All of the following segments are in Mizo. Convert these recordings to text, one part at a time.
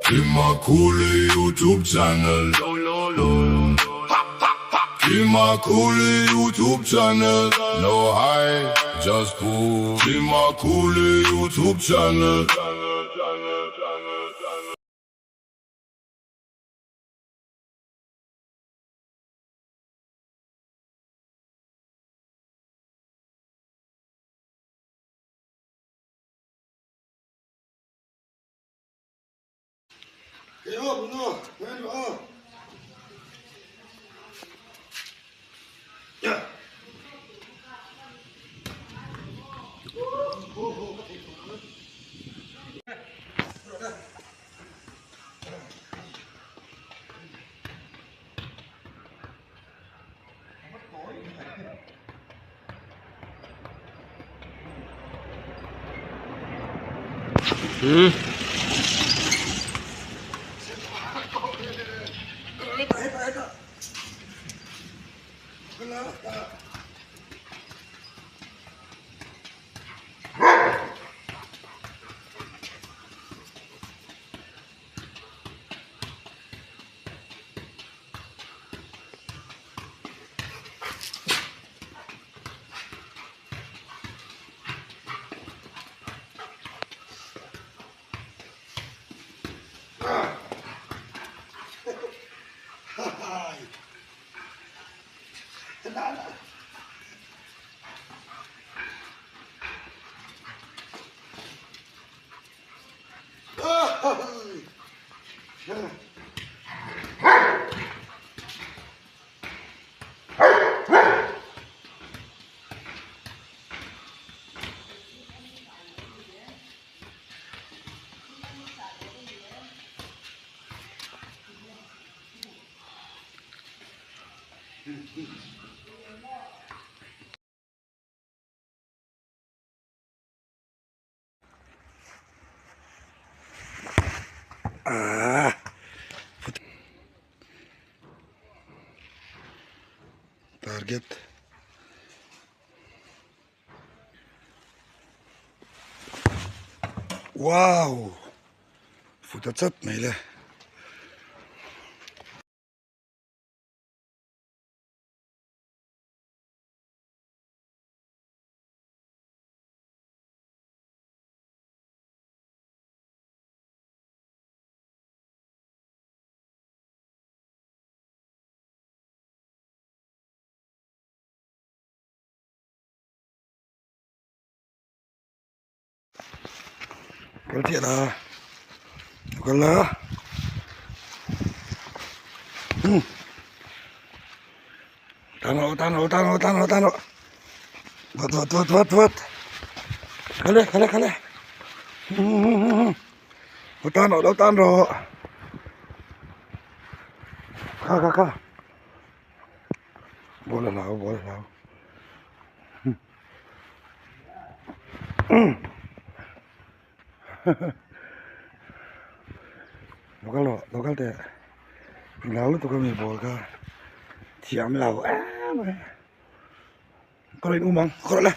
Kimakuli YouTube channel. Kimakuli YouTube channel. No hide, just cool. Kimakuli YouTube channel. Ừ. Ah. Target. Wow. Futa chat mai le. Kal chiah la. Kal la. Tan rawh, tan rawh, tan rawh, tan rawh, tan rawh. Vat, vat, vat, vat, vat. Khale, khale, khale. Lo tan rawh, lo tan rawh. Kha, kha, kha. Ball a hlau, ball a hlau. Lo kal rawh, lo kal teh. Hlau lutuk a mi ball kha. Thiam lo em mai. Ka rawn um ang, ka rawh le.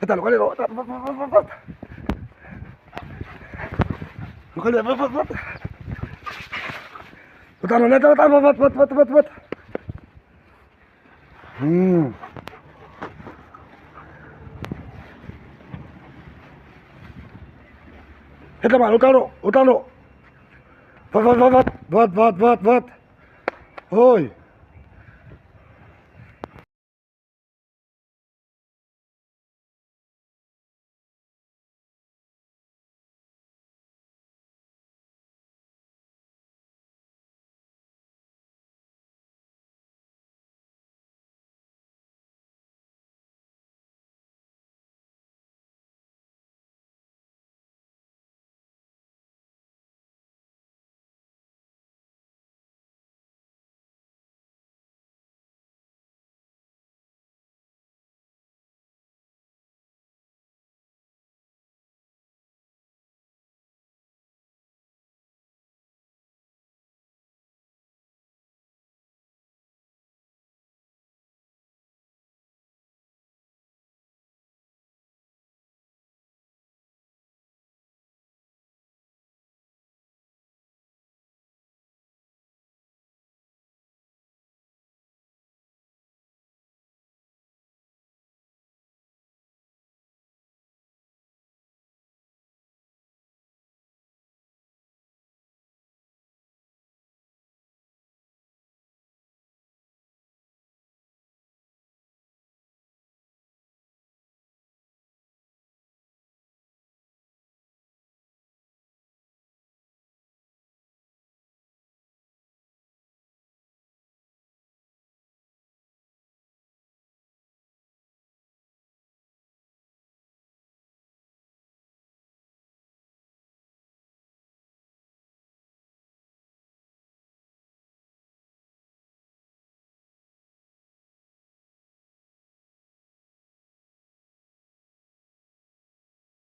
Hetah lo kal leh rawh, hetah vat vat vat vat. Lo kal leh vat vat vat. Hetah lo let vat vat vat vat vat vat. Hmm. Hetah mah lo kal rawh, lo kal rawh. Vat vat vat vat vat vat vat vat. Oi.